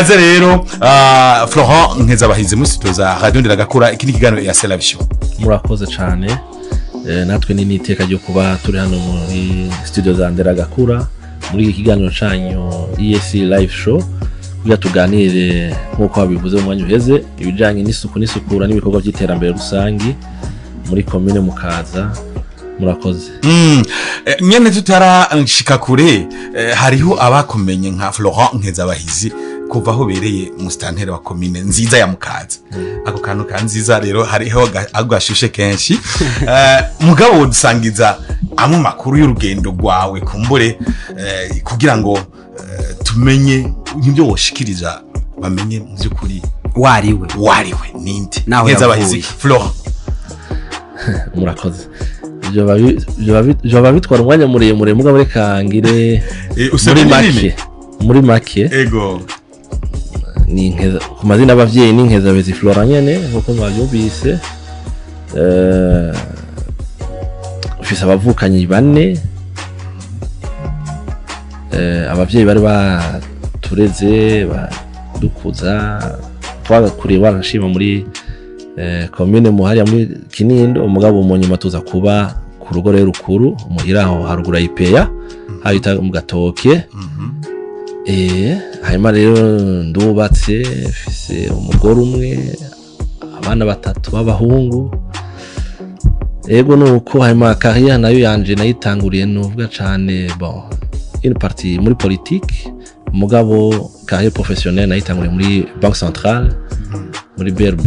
Aze rero Florent Nkezabahizi muri studio za Radio Nderagakura. Iki ni ikiganiro ya Live Show. Murakoze cyane. Natwe ni n'iteka ryo kuba turi hano muri studio za Nderagakura muri iki kiganiro canyu EAC Live Show, kugira tuganire, nk'uko babivuze mu mwanya uheze, ibijanye n'isuku n'isukura n'ibikorwa by'iterambere rusangi muri komine Mukaza. Murakoze. Nyene tutarashika kure, hariho abakumenye nka Florent Nkezabahizi kuva aho bereye musitanteri wa komine nziza ya Mukaza. Ako kantu ka nziza rero hariho aho gashushe kenshi. Mugabo wodusangiza amwe makuru y'urugendo rwawe kumbure, kugira ngo tumenye nk'ibyo woshikiriza, bamenye mu by'ukuri wariwe. Wariwe ninde? Naho Nkezabahizi yavuye. Florent. Murakoze. Vyoba bitwara umwanya muremure, mugabo reka ngire usome muri nini? make, muri make. Ego. Ni Nkeza ku mazina y'abavyeyi, ni Nkezabezi Flora nyene, nkuko mwavyumvise. Mfise abavukanyi bane. Abavyeyi bari batureze, badukuza, twagakuriye barashima muri komine Muhariya muri Kinindo. Umugabo mu nyuma tuza kuba ku rugo rero rukuru muhira, aho haruguru ya IPEA, hahita mu Gatoke. Hanyuma rero ndubatse, mfise umugore umwe, abana batatu b'abahungu. Ego, nuko. Hanyuma carrière nayo yanje nayitanguriye, nuvuga cane, bon, une partie muri politique, mugabo carrière professionnelle nayitanguriye muri Banque Centrale, muri BRB,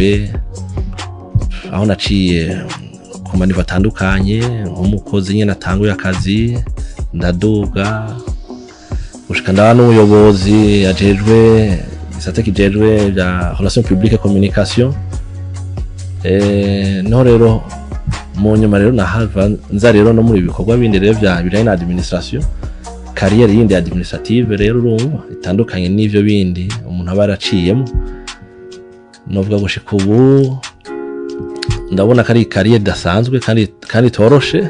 aho naciye ku ma niveaux atandukanye nk'umukozi nyene atanguye akazi, ndaduga gushika ndaba n'umuyobozi ajejwe gisata kijejwe bya relation publique et communication. Niho rero mu nyuma rero nahava nza rero no muri ibikorwa bindi rero bya bijanye na administration, carrière yindi administrative rero, urumva itandukanye n'ivyo bindi umuntu aba yaraciyemo. Novuga gushika ubu ndabona ko ari carrière idasanzwe kandi itoroshe,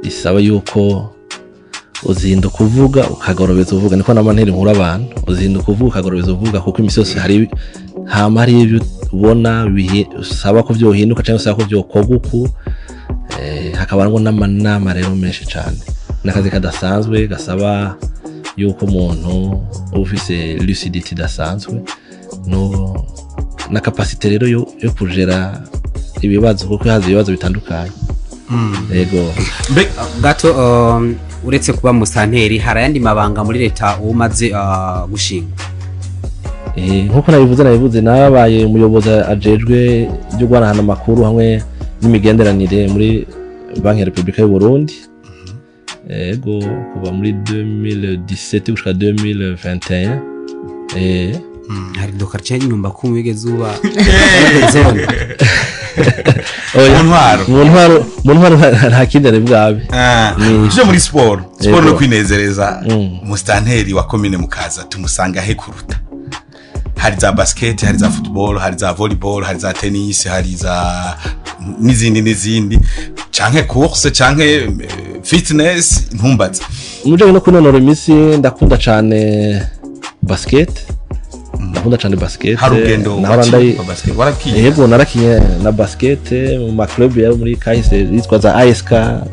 isaba yuko uzinduka uvuga, ukagorobeza uvuga. Niko nama ntera inkuru abantu: uzinduka uvuga, ukagorobeza uvuga, kuko imisi yose hari hama hari ibyo ubona usaba ko vyohinduka cyangwa usaba ko vyokorwa uku. Hakaba harimwo n'amanama rero menshi cane, n'akazi kadasanzwe gasaba yuko umuntu uba ufise lucidité idasanzwe no na capacité rero yo kujera ibibazo, kuko haza ibibazo bitandukanye. Yego. Mbe Gato, uretse kuba musanteri, hari ayandi mabanga muri leta uba umaze gushinga? Nkuko nabivuze, nabaye umuyobozi ajejwe ibyo guhanahana amakuru hamwe n'imigenderanire muri Banki ya Repubulika y'u Burundi. Ego, kuva muri 2017 gushika 2021. Hari do quartier nyumba kumi wigeze uba zone? Oya. Mu ntwaro. Mu ntwaro nta kindi ari bwabe. Tuje muri siporo no kwinezereza. Umusitanteri wa komine Mukaza tumusanga he kuruta? Hari za basket, hari za football, hari za volleyball, hari za tennis, hari za n'izindi n'izindi, canke course, canke fitness, ntumbaze. Mu bijanye no kunonora imitsi, ndakunda cane basket, ndakunda cane basket. Hari urugendo Nahora waciye ndayi kwa basket, warakiye? Yego, narakinye na basket mu ma club yari muri kahise yitwa za ASK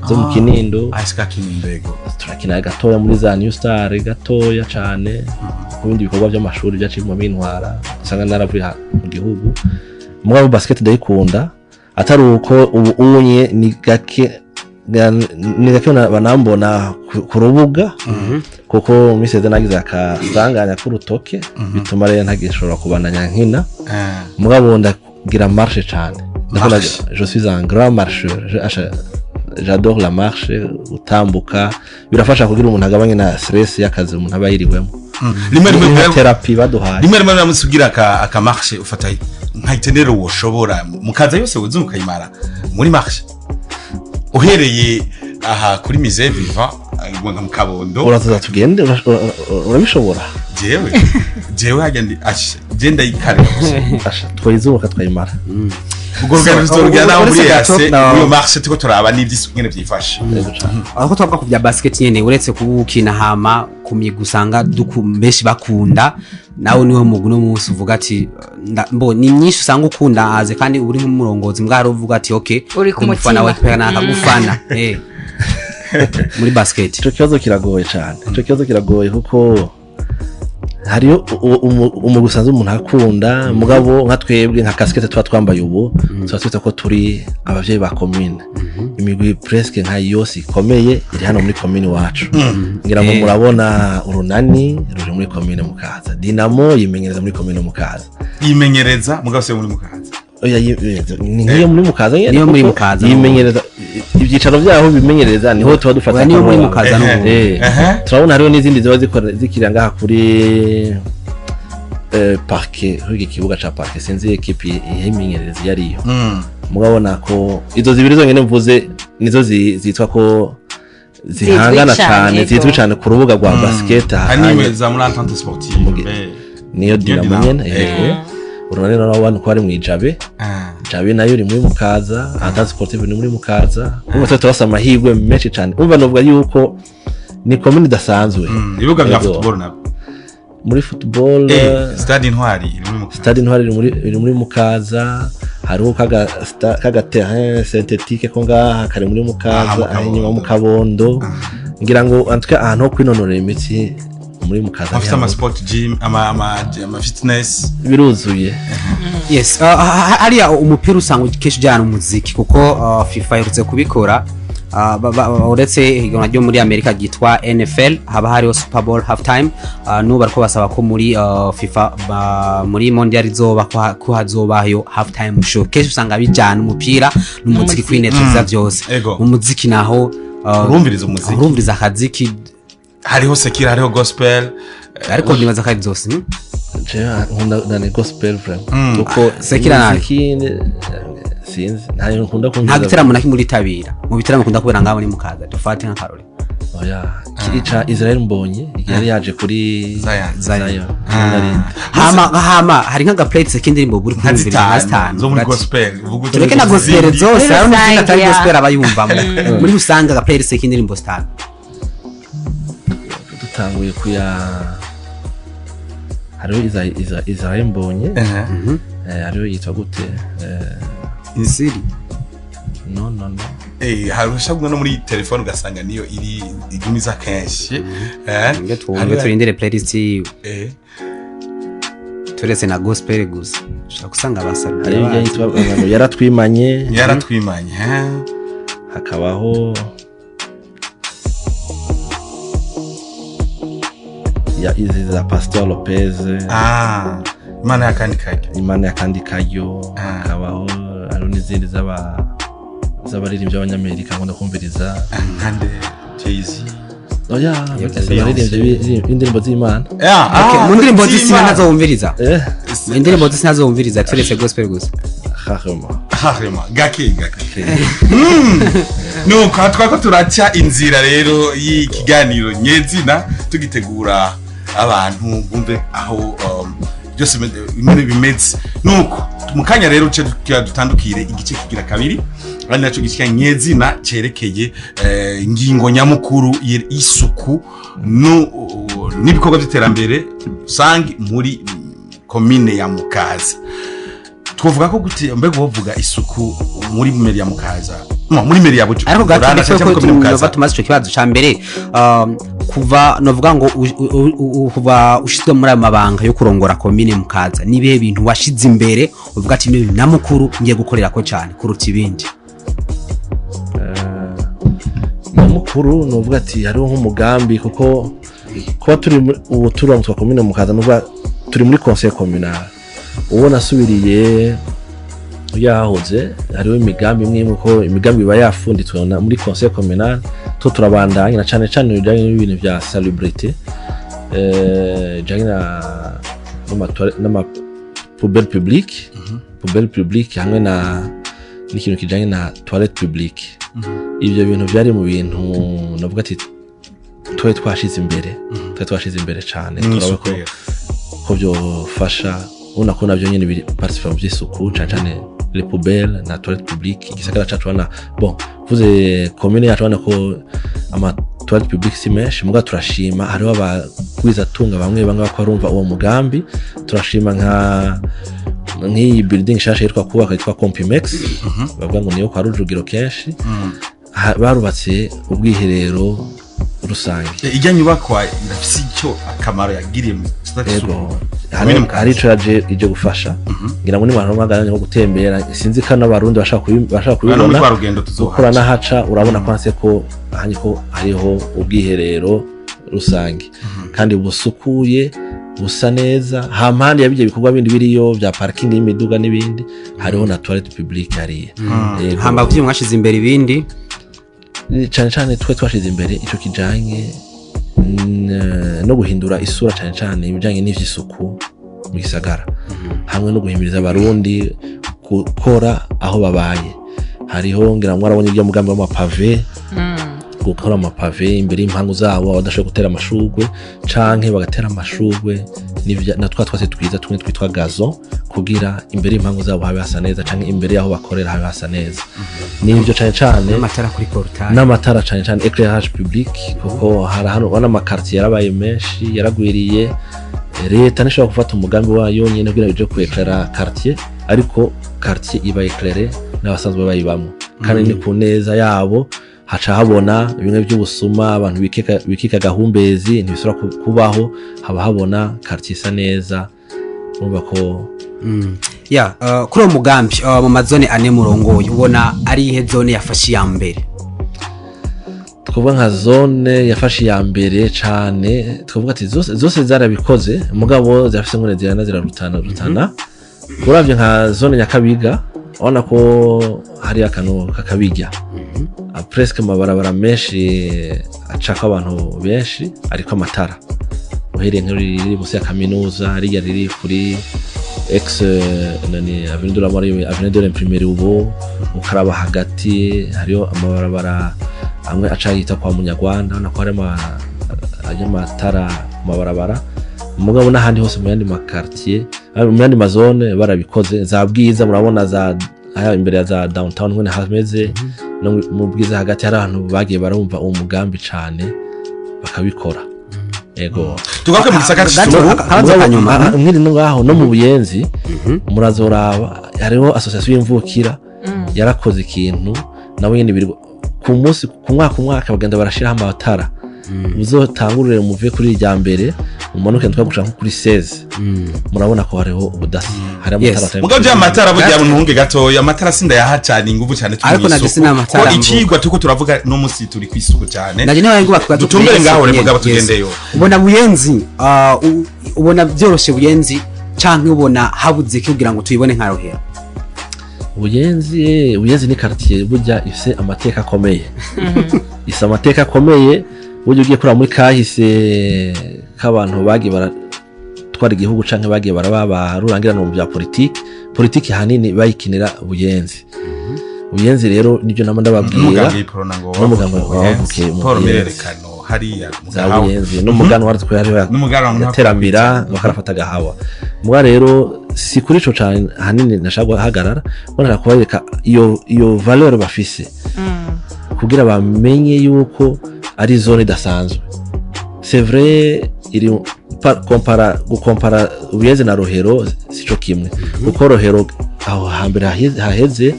zo mu Kinindo. ASK Kinindo, yego. Turakina gatoya muri za New Star, gatoya cane. Ku bindi bikorwa by'amashuri byaciye mu bintwara, usanga naravuye mu gihugu. Mugabo basket ndayikunda, atari uko ubu unye ni gake banambona ku rubuga, kuko mu minsi iheze nagize akasanganya k'urutoke, bituma rero ntagishobora kubandanya nkina. Mugabo ndagira marche cane. Marche. Je suis un grand marcheur. J'adore la marche. Gutambuka birafasha kugira umuntu agabanye na stress y'akazi umuntu aba yiriwemo. Rimwe rimwe Ni nka thérapie baduhaye. Rimwe rimwe uramutse ugira aka marche, ufata nka itinéraire woshobora Mukaza yose wuzungu ukayimara muri marche, uhereye aha kuri Musée Vivant nka mu Kabondo? Uraza tugende, urabishobora? Jewe hajya ndi asha, je ndayikare. Asha, twayizunguka twayimara. Ubwo rugendo tuzorugera naho muri Uretse gato, yase muri iyo marche turiko turaba n'ivy'isuku ngene vyifashe. Yego cane. Aho twavuga ku bya basket nyene, uretse kuwukina, hama ku migwi usanga benshi bakunda. Nawe niwe mugwi no munsi uvuga ati mbo ni myinshi usanga ukunda aze kandi uri nk'umurongozi mbwa hari uvuga ati okay, Uri ku umufana wa mutima. EPR nakagufana muri basket. Ico kibazo kiragoye cyane, ico kibazo kiragoye kuko hariyo umugwi usanzwe umuntu akunda, mugabo nka twebwe nka casquette tuba twambaye ubu, tuba twita ko turi abavyeyi ba commune. Imigwi presque nka yose ikomeye iri hano muri commune iwacu. Ngira ngo murabona Urunani ruri muri commune Mukaza, Dinamo yimenyereza muri commune Mukaza. Yimenyereza mugabo se muri Mukaza? Oya, ni nk'iyo muri Mukaza nyene, Niyo muri kuko Mukaza. yimenyereza, ibyicaro byaho bimenyereza niho tuba dufata. Oya, niyo muri ko Mukaza n'ubu. Turabona hariho n'izindi ziba zikira ngaha kuri parke, kuri iki kibuga ca parke, sinzi ekipi ihimenyereza iyo ariyo. Mugabona ko izo zibiri zonyene mvuze nizo zitwa ko zihangana zizwi cane, cane, yego. zizwi cane ku rubuga rwa basket. Hari Ahanye za muri Entente Sportive. Niyo Niyo Dinamo Dinamo. nyene, yego. Urunani rero ko ari mw'ijabe. Jabe nayo iri muri Mukaza, Entente Sportive ni muri Mukaza. Urumva tuba turafise amahirwe menshi cane. Urumva novuga yuko ni komine idasanzwe. Ibibuga bya Yego. football nabyo? Muri football, Stade Intwari iri muri Mukaza. Stade Intwari iri muri Mukaza. Hariho kaga terrain synthétique ko ngaha kari muri Aha, mu Mukaza, Kabondo. inyuma mu Kabondo. Ngira ngo en tout cas ahantu ho kwinonora imitsi muri Mukaza Bafite ama ntihabura. sport gym, ama fitness. Biruzuye. Yes, hariya umupira usanga kenshi ujyana umuziki kuko FIFA iherutse kubikora. Uretse ihiganwa ryo muri Amerika ryitwa NFL haba hariho Super Bowl half time, n'ubu bariko basaba ko muri FIFA muri mondial izoba ko hazobayo half time show. Kenshi usanga bijyana umupira n'umuziki, N'umuziki. kwinezeza byose. Ego. Umuziki naho Urumviriza umuziki. Urumviriza akaziki. Hariho sekira, hariho gospel. Ariko nibaza ko ari byose, Jewe nkunda nani gospel vraiment, kuko Sekira nayo. imiziki sinzi, ntayo nkunda Nta kumviriza. gitaramo na kimwe uritabira mu bitaramo ukunda kubera ngaho muri Mukaza, dufate nk'akarore? Oya, ca Israel Mbonyi igihe yari yaje kuri Zion. Zion. Hama hari nk'aga playlist k'indirimbo buri Nka kumviriza nka zitanu zitanu zo muri ugati. gospel. Uvuga uti Tureke na gospel izindi. zose, Muri hari n'izindi atari rusange, ya. gospel aba yumvamo. Muri rusange aga playlist k'indirimbo zitanu. Dutanguye kuya hariho Israel Mbonyi. Hariho yitwa gute? Insiri. No, no, no. Hari ushabwa no muri telefone ugasanga niyo iri igumiza kenshi. Nge twumve, turindire playlist yiwe. Turetse na gospel gusa, ushobora gusanga abasabye Hariho ijya yitwa ngo Yaratwimanye. Yaratwimanye, eh? Hakabaho ya izi za Pastor Lopez. Ah, Imana y'akandi karyo. Imana y'akandi karyo. Hakabaho hariho n'izindi z'abaririmbyi b'abanyamerika nkunda kumviriza. Nkande Jay-Z? Oya, abaririmbyi b'indirimbo z'Imana. Okay, mu ndirimbo z'isi nazo wumviriza? Eh. Mu ndirimbo z'isi nazo wumviriza turetse gospel gusa? Rarement. Harema gake gake. Nuko aha twako turaca inzira rero y'ikiganiro nyezina, tugitegura abantu bumve aho byose bimwe bimeze. Nuko mu kanya rero uce dutandukire igice kigira kabiri, ari nacyo gice nyezina cyerekeye ingingo nyamukuru y'isuku n'ibikorwa by'iterambere rusange muri komine ya Mukaza. Twovuga ko gute mbega wovuga isuku muri mairie ya Mukaza, no, muri mairie ya Bujumbura Ariko gato na ndetse cyane ko komine Mukaza? tumaze ico kibazo ca mbere, kuva novuga ngo kuva ushizwe muri ayo mabanga yo kurongora komine Mukaza, nibihe bintu washize imbere uvuga ati nibi namukuru ngiye gukorera ko cyane kuruta ibindi? Nyamukuru ni uvuga ati hariho nk'umugambi, kuko kuba turi ubu turamutwa komine Mukaza, nuvuga turi muri conseil communal uwo nasubiriye yahoze, hariho imigambi imwe imwe, ko imigambi iba yafunditswe muri conseil communal, two turabandanya na cane cane ibijanye n'ibintu vya salubrité, bijanye na n'ama poubelle publique, poubelle publique hamwe na n'ikintu kijanye na toilette publique. Ibyo bintu byari mu bintu navuga ati twari twashize imbere cyane, turabona Mw'isuku ko rero. ko byofasha, ubona ko nabyo nyine biri participa mu by'isuku, cyane cyane les poubelles na toilette publique. Igisagara cacu ubona, bon, vuze commune yacu, ubona ko ama toilette Toilette publique si menshi, muga turashima hariho abagwizatunga bamwe bamwe bako barumva uwo mugambi. Turashima nka nk'iyi building nshasha yitwa kubaka yitwa Compimex, bavuga ngo niyo kwa Rujugiro kenshi. Barubatse ubwiherero rusange. Ijya nyubakwa irafise icyo akamaro yagiriye mu gisata Ego. c'isuku. Hari Komine Mukaza. hari ico yaje ije gufasha, ngira ngo ni abantu bamagana nko gutembera, sinzi ko n'abarundi bashaka bashaka no muri kubibona. rwa rugendo Gukora tuzohaca. N'ahaca urabona ko hanse ko ahanye ko hariho ubwiherero rusange kandi busukuye, busa neza. Hampande ya bijya bikorwa bindi biriyo bya parking y'imiduga n'ibindi, hariho na toilette publique hariya. Yego. Hambavu ivyo mwashize imbere ibindi? Cyane cyane twe twashize imbere ico kijanye no guhindura isura, cyane cyane ibijanye n'ivy'isuku mu gisagara, hamwe no guhimiriza abarundi gukora aho babaye. Hariho, ngira ngo mwarabonye ibyo mugambi w'amapave, gukora amapave imbere y'impangu zabo, abadashoboye gutera amashugwe canke bagatera amashugwe na twa twase twiza tumwe twitwa gazon, kugira imbere y'impangu zabo habe hasa neza, canke imbere y'aho bakorera habe hasa neza. Nivyo cane cane. N'amatara kuri portail. N'amatara, cane cane éclairage public, kuko hari hano ubona amakartier yarabaye menshi, yaragwiriye. Leta ntishobora gufata umugambi wayo nyene kugira ije kweclaira quartier, ariko quartier iba éclairée n'abasanzwe bayibamwo, kandi ni ku neza yabo. Haca habona bimwe by'ubusuma, abantu bikika gahumbezi ntibisubira kubaho, haba habona quartier isa neza. Urumva ko Ya, kuri uwo mugambi, mu mazone ane murongoye, ubona ari ihe zone yafashe iya mbere? Twavuga nka zone yafashe iya mbere cane, twavuga ati zose zose zarabikoze, mugabo zirafise ingene zirana zirarutana rutana. Uravye nka zone Nyakabiga, urabona ko hari akantu kakabijya. Presque amabarabara menshi acako abantu benshi ariko amatara, uhereye nk'iri riri munsi ya kaminuza, rirya riri kuri ex nani avenue de la Marine, avenue de l'Imprimerie, ubu ukaraba hagati hariyo amabarabara amwe aca yita kwa Munyarwanda, urabona ko hari amatara ku mabarabara. Mugabo n'ahandi hose mu yandi makartier, mu yandi mazone barabikoze, za Bwiza murabona, za haya imbere ya za downtown ngene hameze, no mu Bwiza hagati hari abantu bagiye barumva uwo mugambi cane bakabikora. Ego. Tugaruke mu gisagara Gato, c'isuku. Akabazo kanyuma. Mwiri no ngaho no mu Buyenzi murazoraba, hariho association y'imvukira yarakoze ikintu nabo nyene, biri ku munsi, ku mwaka, umwaka bagenda barashiraho amatara. Muzotangurire muve kuri irya mbere, mumanuke ntwa gushika nko kuri 16, murabona ko hariho ubudasa, hari amatara Mugabo bya amatara burya, ntunge gatoya, amatara sindayahacana inguvu cyane turi Ariko naje mw'isuku. sina amatara Ko mvuga. icigwa turiko turavuga no musi turi kw'isuku cyane. Naje niba ngo bakwa. Dutumbere ngaho rero, mugabo tugendeyo. Ubona Buyenzi, ubona byoroshe Buyenzi, canke ubona habuze iki kugira ngo tuyibone nka Rohero? Buyenzi ni quartier burya ifise amateka akomeye, ifise amateka akomeye. Burya ugiye kuraba muri kahise k'abantu bagiye baratwara igihugu canke bagiye baraba rurangiranwa mu bya politiki, hanini bayikinira Buyenzi. Buyenzi rero nibyo nama ndababwira. N'umugambwe Iprona ngo N'umugambwe wavukiye wavukiye mu Paul Buyenzi. Mirerekano hariya mu Za Gahawa. Buyenzi n'umuganwa wari twe hariho N'umuganwa yateramira bakarafata agahawa. Muga rero si kuri ico cane hanini nashaka guhagarara, mbona kubereka iyo valeur bafise kugira bamenye yuko ari zone idasanzwe. C'est vrai, iri kompara, gukompara Buyenzi na Rohero sico kimwe, kuko Rohero aho hambere haheze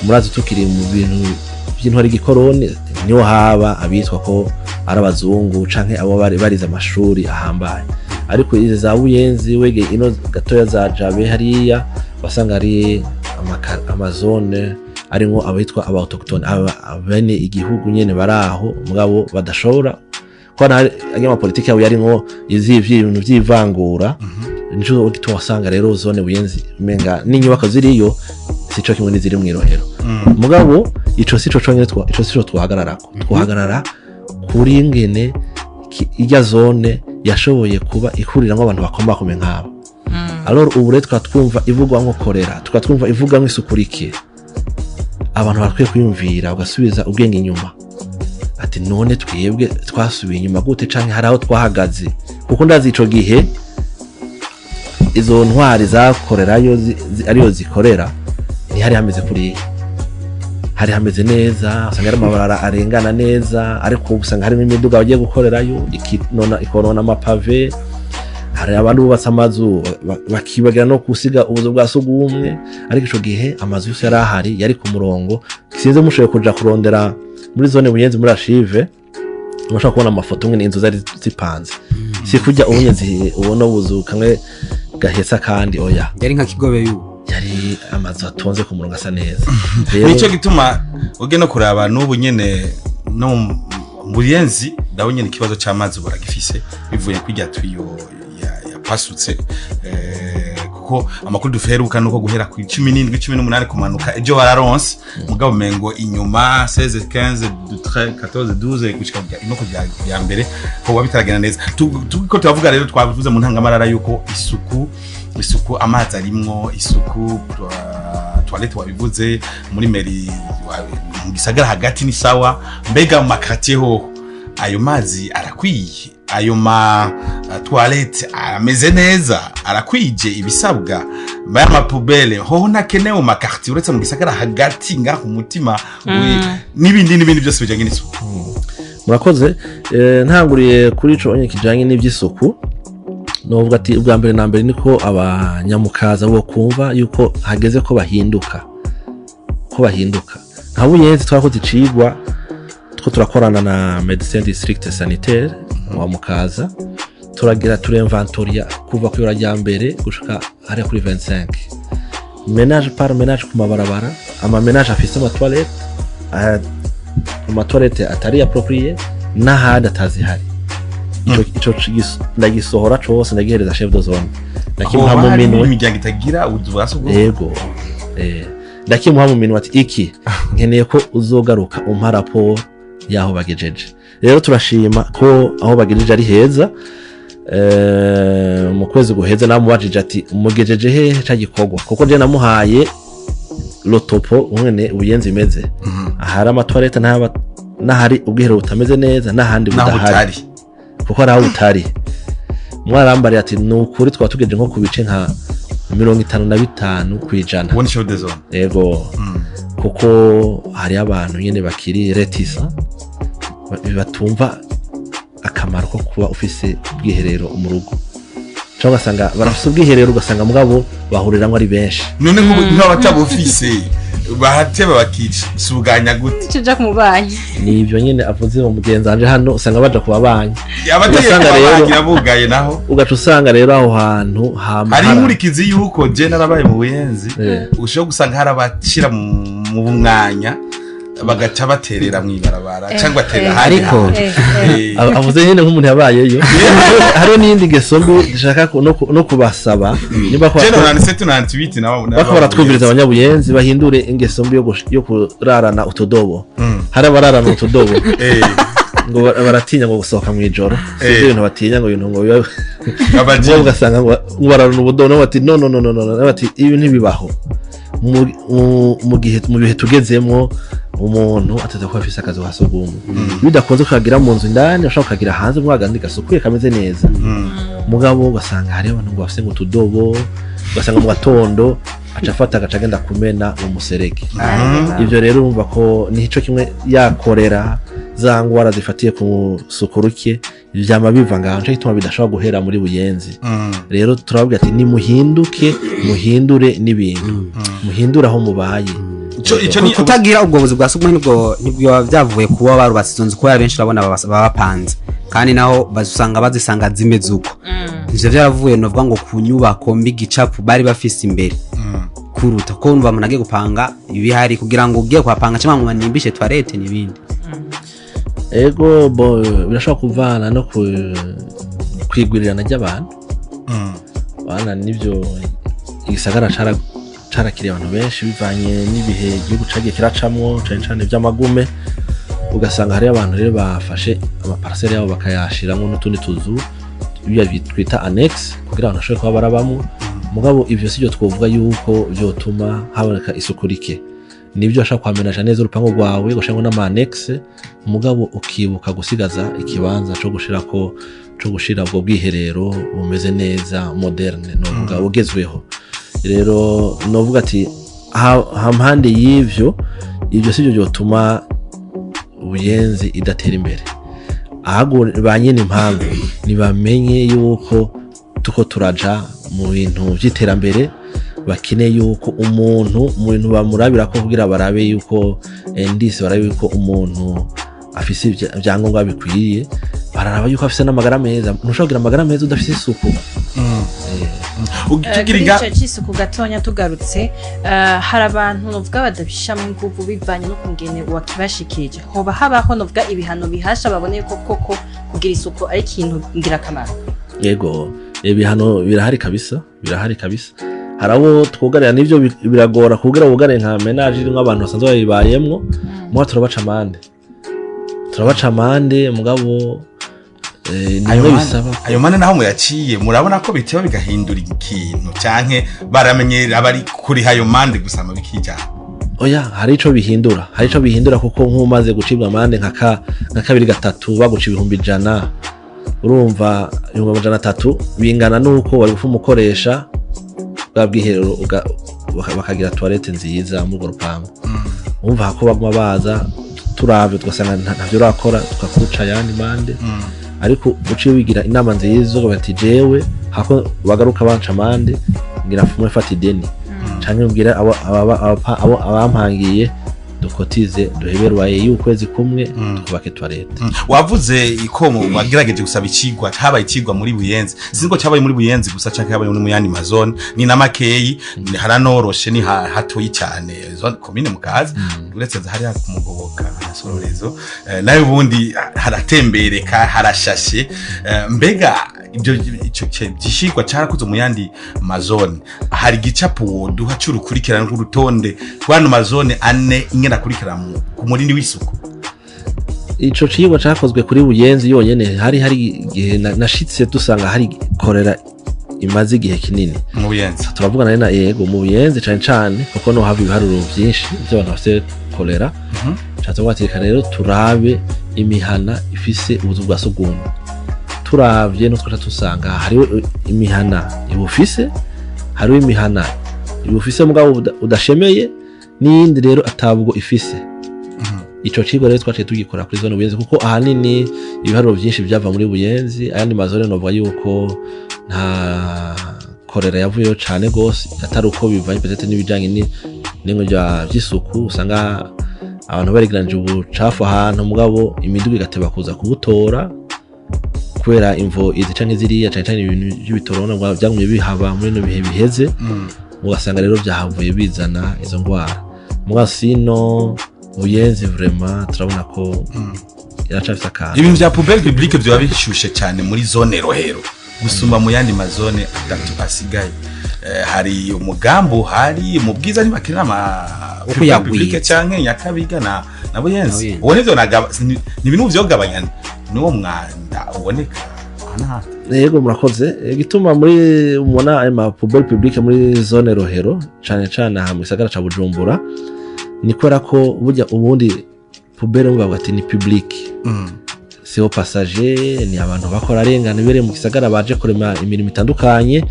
murazi tukiri mu bintu by'intwari y'igikoroni, niho haba abitwa ko ari abazungu canke abo bari barize amashuri ahambaye. Ariko izi za Buyenzi, wege ino gatoya za Jabe hariya, wasanga ari amazone arimwo abitwa aba autochtone, abene igihugu nyene bari aho, mugabo badashobora ko amapolitiki yabo yarimwo ibintu vy'ivangura. Nico gituma wasanga rero zone Buyenzi umenga n'inyubako ziriyo sico kimwe n'iziri mw'irohero. Mugabo ico sico conyene, ico sico twahagararako. Twahagarara kuri ngene irya zone yashoboye kuba ihuriramwo abantu bakomakomeye nk'abo. Alors ubu rero tukaba twumva ivugwamwo korera, tukaba twumva ivugwamwo isuku rike. Abantu barakwiye kwiyumvira, bagasubiza ubwenge inyuma, ati none twebwe twasubiye inyuma gute, canke hari aho twahagaze? Kuko ndazi ico gihe izo ntwari zakorerayo ariyo zikorera ntihari hameze kuriya. Hari hameze neza, usanga hari amabarabara arengana neza, ariko ubu usanga harimo imiduga bagiye gukorerayo ikinona ikonona amapave. Hari abantu bubatse amazu bakibagira no gusiga ubuzu bwa sugumwe, ariko ico gihe amazu yose yari ahari, yari ku murongo. Sinzi mushoboye kuja kurondera muri zone Buyenzi muri archive, urashobora kubona amafoto ngene inzu zari zipanze. Si kurya ubunye ubona ubuzu kamwe gahesa kandi, oya. Yari nka Kigobe y'ubu. Yari amazu atonze ku murongo, asa neza. Rero Nico gituma uge no kuraba n'ubu nyene no mu Buyenzi, ndabo nyene ikibazo c'amazi baragifise bivuye kwirya tuyau yapasutse, kuko amakuru duferuka nuko guhera ku 17, 18 kumanuka ejo bararonse, mugabo mengo inyuma 16, 15, 13, 14, 12 gushika no kujya ya mbere ko bitaragenda neza. Turiko turavuga rero, twavuze mu ntangamarara yuko isuku, amazi arimwo isuku, toilette wabivuze muri mairie, mu gisagara hagati ni sawa. Mbega mu ma quartier hoho ayo mazi arakwiye? Ayo ma toilette ameze neza, arakwije ibisabwa? Baya ma poubelles hoho ntakenewe mu ma quartier uretse mu gisagara hagati ngaho umutima n'ibindi n'ibindi byose bijanye n'isuku? Murakoze. Ntanguriye kuri ico onye kijanye n'ivy'isuku, novuga ati ubwa mbere na mbere niko abanyamukaza bo kumva yuko hageze ko bahinduka, ko bahinduka. Nka Buyenzi twakoze icigwa, two turakorana na médecin district sanitaire wa Mukaza, turagira turinventoria kuva ku ibara rya mbere gushika hariya kuri 25, ménage par ménage, ku mabarabara, ama ménage afise ama toilette, ama toilette atari approprié n'ahandi atazihari. Ico ndagisohora cose, ndagihereza chef de zone, ndakimuha mu Hoba hari minwe. imiryango itagira ubuzu bwa sugumwe? Yego, ndakimuha mu minwe ati iki nkeneye ko uzogaruka umpa raporo y'aho bagejeje. Rero turashima ko aho bagejeje ari heza. Mu kwezi guheze namubajije ati mugejeje hehe ca gikorwa, kuko je namuhaye le topo umwene Ubuyenzi imeze, ahari ama toilette n'ahari ubwiherero butameze neza n'ahandi naho budahari, butari. Kuko hari aho butari. Mwarambariye ati ni ukuri twaba tugejeje nko ku bice nka 55%. Uwo ni chef de zone? Yego, kuko hari abantu nyine bakiri réticents, batumva akamaro ko kuba ufise ubwiherero mu rugo, cyangwa ugasanga barafise ubwiherero, ugasanga mugabo bahuriramwo ari benshi. None nk'abatabufise bahateba bakisuganya gute? Tuja ku mubanyi. Ni ibyo nyine avuze mu mugenzi wanje hano, usanga baja ku babanyi. Abategeka Ugasanga rero- babangira bugaye naho. Ugaca usanga rero aho hantu hama Hari inkurikizi yuko je narabaye mu Buyenzi, ushobora gusanga hari abashira mu mwanya bagaca baterera mw'ibarabara cyangwa baterera ahandi Ariko- hantu. Avuze nyine nk'umuntu yabayeyo. Hariho n'iyindi ngeso mbi dushaka no kubasaba niba ko Je 97, 98 nabo bako baratwumviriza, abanyabuyenzi bahindure ingeso mbi yo kurarana utudobo. Hari abararana utudobo ngo baratinya ngo gusohoka mu ijoro, sinzi ibintu batinya, ngo ibintu ngo biba abaji ngo ugasanga ngo bararana ubudobo, nabo bati no, no, no, no, no, nabo bati ibi ntibibaho. Mu gihe, mu bihe tugezemwo, umuntu ateza kuba afise akazu ka sugumwe. Bidakunze kukagira mu nzu indani, ushobora kukagira hanze mwagandi gasukuye kameze neza. Mugabo ugasanga hariho abantu ngo bafise ngo utudobo, ugasanga mu gatondo aca afata agaca agenda kumena mu muserege. Ivyo rero urumva ko ni ico kimwe yakorera za ngwara zifatiye ku suku ruke, vyama biva ngaho. Nico gituma bidashobora guhera muri Buyenzi. Rero turababwira ati nimuhinduke, muhindure n'ibintu, muhindure aho mubaye. Ico ni Kutagira ubwo buzu bwa sugumwe nibwo byavuye kuba barubatse izo nzu, kubera benshi urabona baba bapanze, kandi naho bazusanga bazisanga zimeze uko. Ivyo vyaravuye novuga ngo ku nyubako mbi, gicapu bari bafise imbere, kuruta ko numva umuntu agiye gupanga ibihari kugira ngo ugiye kuhapanga cyangwa ngo banimbishe toilette n'ibindi. Ego, bo birashobora kuvana no kwigwirirana ry'abantu. Bana nivyo, igisagara carakiriye abantu benshi bivanye n'ibihe igihugu cagiye kiracamwo, cane cane vy'amagume. Ugasanga hariyo abantu rero bafashe ama parcelles yabo bakayashiramwo n'utundi tuzu ibyo twita annexe kugira abantu bashobore kuba barabamwo. Mugabo ivyo sivyo twovuga yuko vyotuma haboneka isuku rike. Nibyo, washaka kwamenaja neza urupangu rwawe, gushiramwo n'ama annexe, mugabo ukibuka gusigaza ikibanza co gushirako, co gushira ubwo bwiherero bumeze neza, moderne, novuga bugezweho. Rero novuga ati hampande y'ivyo Ibyo sibyo byotuma Buyenzi idatera imbere. Ahubwo ba nyene impamvu ntibamenye yuko tuko turaja mu bintu by'iterambere, bakeneye yuko umuntu mu bintu bamurabira ko kugira barabe yuko indice, barabe yuko umuntu afise ibyangombwa bikwiye, bararaba yuko afise n'amagara meza. Ntushobora kugira amagara meza udafise isuku. Kuri Tugira ico c'isuku gatonya tugarutse, hari abantu novuga badabishamo inguvu bivanye n'ukungene wakibashikirije. Hoba habaho novuga ibihano bihasha, babone ko koko kugira isuku ari ikintu ngirakamaro? Yego, ibihano birahari kabisa, birahari kabisa. Hari abo twugarira, n'ivyo biragora kugira wugare nka ménage irimwo abantu basanzwe bayibayemwo. Muga turabaca amande, turabaca amande, mugabo ni Ayo bimwe bisaba. Ayo mane naho muyaciye, murabona ko biteba bigahindura ikintu, canke baramenyera bari kuriha ayo mande gusa bikijana? Oya, hari ico bihindura, hari ico bihindura, kuko nk'umaze gucibwa amande nka kabiri, gatatu, baguca 100,000, urumva 300,000 bingana nuko wari gupfa umukoresha bwa bwiherero bakagira toilette nziza muri urwo rupangu. Umva ko baguma baza, turavye tugasanga ntavyo urakora, tukakuca ayandi mande. Ariko uciye wigira inama nziza, ukavuga ati: "Jewe hako bagaruka banca amande, ngira mfume fata ideni, canke mbwira abo abampangiye dukotize, duhebe y'ukwezi kumwe, twubake toilette." Wavuze iko wagerageje gusaba icigwa, habaye icigwa muri Buyenzi. Sinzi ko cyabaye muri Buyenzi gusa canke habaye muri muyandi mazone. Ni na makeyi, haраnoroshe, ni hatoyi cyane zone commune Mukaza, uretse hariya kumugoboka na Sororezo. Nayo ubundi haratembereka, harashashe. Mbega ibyo ico gishigwa cyarakoze mu yandi mazone? Hari igicapo woduha c'urukurikirane rw'urutonde rw'ano mazone ane ingene akurikirana ku murindi w'isuku? Ico cigwa cakozwe kuri Buyenzi yonyene. Hari igihe nashitse dusanga hari korera imaze igihe kinini. Mu Buyenzi? Turavugana na, yego, mu Buyenzi cane cane, kuko no hava ibiharuro vyinshi vy'abantu bafite kolera. Ca tuvuga ati: "Reka rero turabe imihana ifise ubuzu bwa sugumwe." Turavye no twaca dusanga hariho imihana ibufise, hariho imihana ibufise mugabo udashemeye, n'iyindi rero atabwo ifise. Ico cigwa rero twaciye tugikora kuri zone Buyenzi, kuko ahanini ibiharuro vyinshi vyava muri Buyenzi. Ayandi mazone novuga yuko nta korera yavuyeyo cane gose, atari uko bivanye peut-être n'ibijanye n'ibintu vy'isuku. Usanga abantu baregeranije ubucafu ahantu, mugabo imiduga igateba kuza kubutora kubera imvo izi canke ziriya, cane cane ibintu vy'ibitoro vyagumye bihaba muri bino bihe biheze, ugasanga rero vyahavuye bizana izo ngwara. Mugabo sino Buyenzi vraiment turabona ko iracafise akantu. Ibintu vya poubelle publique vyoba bishushe cyane muri zone Rohero gusumba mu yandi mazone atatu asigaye. Hari umugambi uhari mu Bwiza ntibakenera ama Wo poubelle kuyagwiza. publique, canke Nyakabiga na Buyenzi? Buyenzi. Uwo nivyo ni ibintu vyogabanya niwo mwanda uboneka aha n'ahandi. Yego, murakoze. Igituma muri mubona ayo ma poubelle publique muri zone Rohero cane cane aha mu gisagara ca Bujumbura ni kubera ko burya ubundi poubelle bavuga ati ni publique, c'est aux passagers, ni abantu bakora arengana ibereye mu gisagara, baje kurema imirimo itandukanye,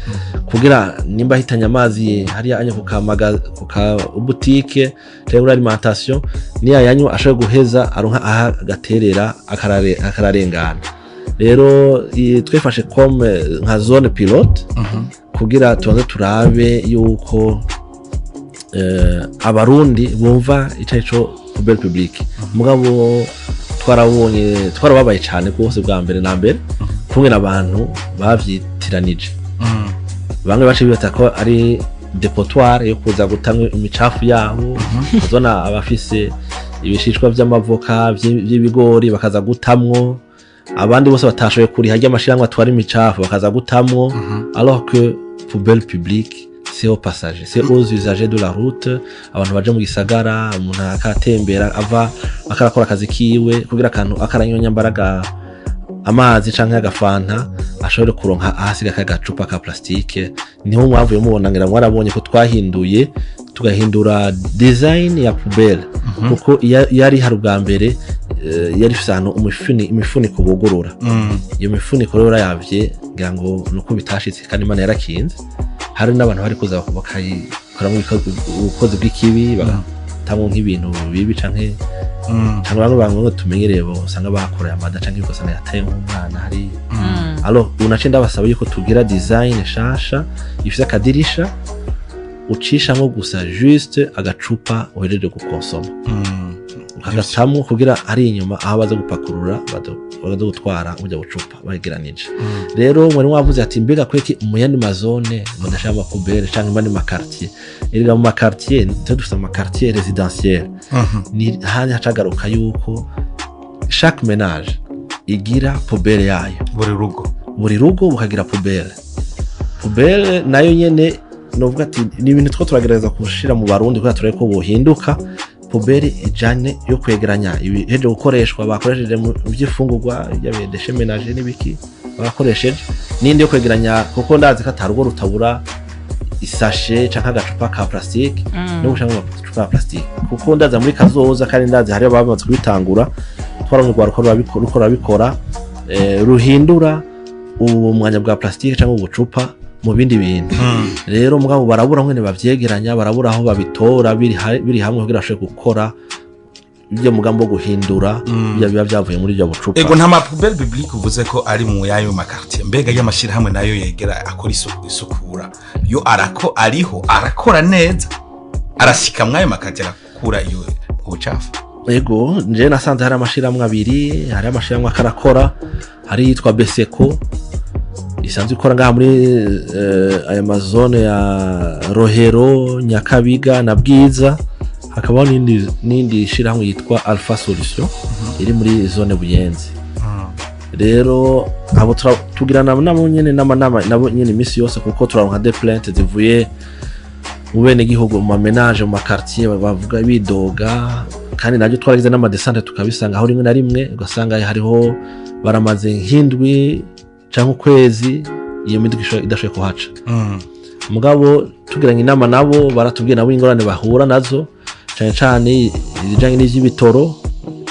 kugira nimba ahitanye amazi hariya anya ku ka boutique cyangwa muri alimentation, niya yanywa ashobora guheza aronka aha agaterera akararengana. Rero twefashe comme nka zone pilote kugira tubanze turabe yuko abarundi bumva ico arico poubelle publique. Mugabo twarabonye, twarababaye cyane rwose bwa mbere na mbere kumwe n'abantu bavyitiranije. Bamwe bace bibata ko ari dépotoir yo kuza gutanga imicafu yabo. Uzona abafise ibishishwa vy'amavoka, vy'ibigori, bakaza gutamwo. Abandi bose batashoboye kuriha ry'amashirahamwe atwara imicafu bakaza gutamwo, alors que poubelle publique, c'est aux passagers, c'est aux usagers de la route, abantu baje mu gisagara. Umuntu akatembera ava akarakora akazi kiwe, kugira akantu akaranyonya mbaraga, amazi canke agafanta, ashobore kuronka ahasiga kagacupa ka plastique. Niho mwavuye mubona, ngira mwarabonye ko twahinduye, tugahindura design ya poubelle, kuko iyo ari hari ubwa mbere yari ifise ahantu imifuniko bugurura. Iyo mifuniko rero urayavye, ngira ngo nuko bitashitse kandi Imana yarakinze, hari n'abantu bari kuza bakayikoramwo ubukozi bw'ikibi. Batamwo nk'ibintu bibi canke bamwe bamwe tumenyereye bo usanga bakoreye amada canke ugasanga yataye nk'umwana hari. Alors ubu naciye ndabasaba yuko tugira design nshasha ifise akadirisha ucishamwo gusa juste agacupa uhejeje gukonsoma, ukagatamwo kugira ari inyuma aho baza gupakurura, baza gutwara burya bucupa bageranije. Rero mwari mwavuze ati: "Mbega kweki mu yandi ma zones mudashira ama poubelles canke mu yandi ma quartiers?" Erega mu ma quartiers twe dufite ama quartiers résidentiels, ni handi hacagaruka yuko chaque ménage igira poubelle yayo. Buri rugo. Buri rugo bukagira poubelle. Poubelle nayo nyene novuga ati ni ibintu two turagerageza gushira mu Barundi kugira turabe ko bohinduka. Poubelle ijane yo kwegeranya ibiheje gukoreshwa bakoresheje mu by'ifungurwa, déchets ménagers n'ibiki bakoresheje, n'indi yo kwegeranya, kuko ndazi ko atarugo rutabura isashe canke agacupa ka plastique no gushaka agacupa ka plastique, kuko ndaza muri kazoza kandi ndazi hariyo bamaze kubitangura. Twarabonye urwaruka ruko rurabikora, ruhindura ubu mwanya bwa plastique cyangwa ubucupa mu bindi bintu. Rero mugabo barabura mwene bavyegeranya, barabura aho babitora biri hamwe kugira bashobore gukora ibyo mugambi wo guhindura ibyo biba byavuye muri ibyo bucupa. Ego, nta ma poubelles publiques uvuze ko ari mu yayo ma quartiers. Mbega y'amashirahamwe nayo yegera akora isuku, isukura yo arako ariho, arakora neza, arashika mw'ayo ma quartiers, arakura iyo ubucafu? Ego, nje nasanze hari amashirahamwe abiri. Hari amashirahamwe akarakora, hari yitwa Beseko isanzwe ikora ngaha muri aya ma zones ya Rohero, Nyakabiga na Bwiza. Hakabaho n'indi shirahamwe yitwa Alpha Solution iri muri zone Buyenzi. Rero abo tugirana nabo nyene n'amanama nabo nyene iminsi yose, kuko turaronka des plaintes zivuye mu bene gihugu, mu ma ménages, mu ma quartiers, bavuga bidoga. Kandi nabyo twaragize n'ama descentes, tukabisanga aho rimwe na rimwe ugasanga hariho baramaze nk'indwi canke ukwezi iyo miduga idashoboye kuhaca. Mugabo tugiranye inama nabo, baratubwiye nabo ingorane bahura nazo, cane cane ibijanye n'ivy'ibitoro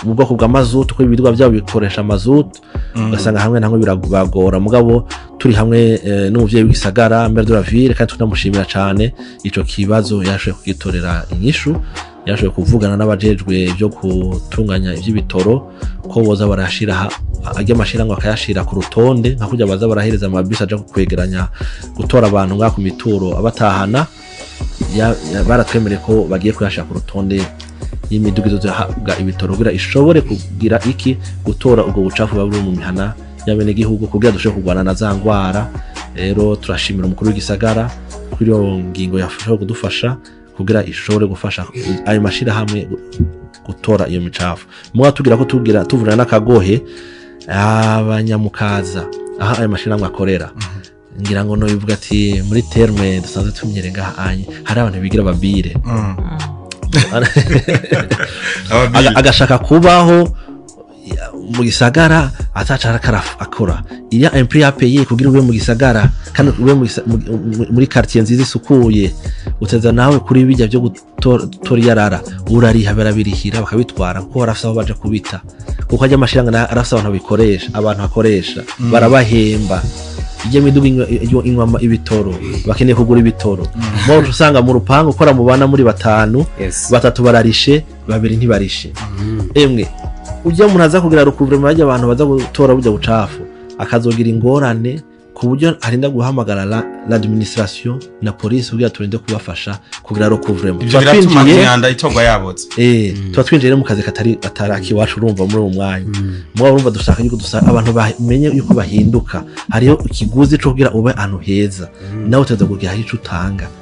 mu bwoko bwa mazutu, ko ibiduga byabo bikoresha mazutu, ugasanga hamwe na hamwe birabagora. Mugabo turi hamwe n'umuvyeyi w'igisagara, maire de la ville, kandi tunamushimira cane, ico kibazo yashoboye kugitorera inyishu. Yashoboye kuvugana n'abajejwe ibyo gutunganya ivy'ibitoro ko boza barashira ajya amashirahamwe akayashira ku rutonde, nka kurya baza barahereza amabisi aja kwegeranya, gutora abantu ngaha ku mituro abatahana. Baratwemereye ko bagiye kuyashira ku rutonde y'imiduga izohabwa ibitoro kugira ishobore kugira iki, gutora ubwo bucafu buba buri mu mihana y'abenegihugu, kugira dushobore kurwana na za ngwara. Rero turashimira umukuru w'igisagara kuri iyo ngingo yafasha kudufasha kugira ishobore gufasha ayo mashirahamwe gutora iyo micafu. Muga tugira ko tugira tuvurana n'akagohe abanyamukaza aho ayo mashirahamwe akorera, ngira ngo nobivuga ati muri terme dusanzwe tumenyere ngaha anye hari abantu bigira babire. Agashaka kubaho mu gisagara ataca akora il y a un prix à payer kugira ube mu gisagara kandi ube muri quartier nziza isukuye. Uteza nawe kuri bijya byo gutora iyarara, urariha, barabirihira bakabitwara, kuko barafise aho baja kubita, kuko ajya amashirahamwe arafise abantu babikoresha, abantu akoresha barabahemba. Ijya miduga inywa ibitoro, bakeneye kugura ibitoro. Mo usanga mu rupangu ukora mubana muri batanu, batatu bararishe, babiri ntibarishe. Emwe, ujya umuntu aza kugira recouvrement, bajya abantu baza gutora burya bucafu, akazogira ingorane ku buryo arinda guhamagara l'administration na police kugira turinde kubafasha kugira recouvrement. Ivyo Tuba biratuma twinjiye imyanda itorwa yabotse. Tuba twinjiye rero mu kazi katari atari akiwacu. Urumva muri uwo mwanya mugabo urumva dushaka yuko dusa abantu bamenye yuko bahinduka. Hariho ikiguzi co kugira ube ahantu heza, nawe uteza kugira ico utanga.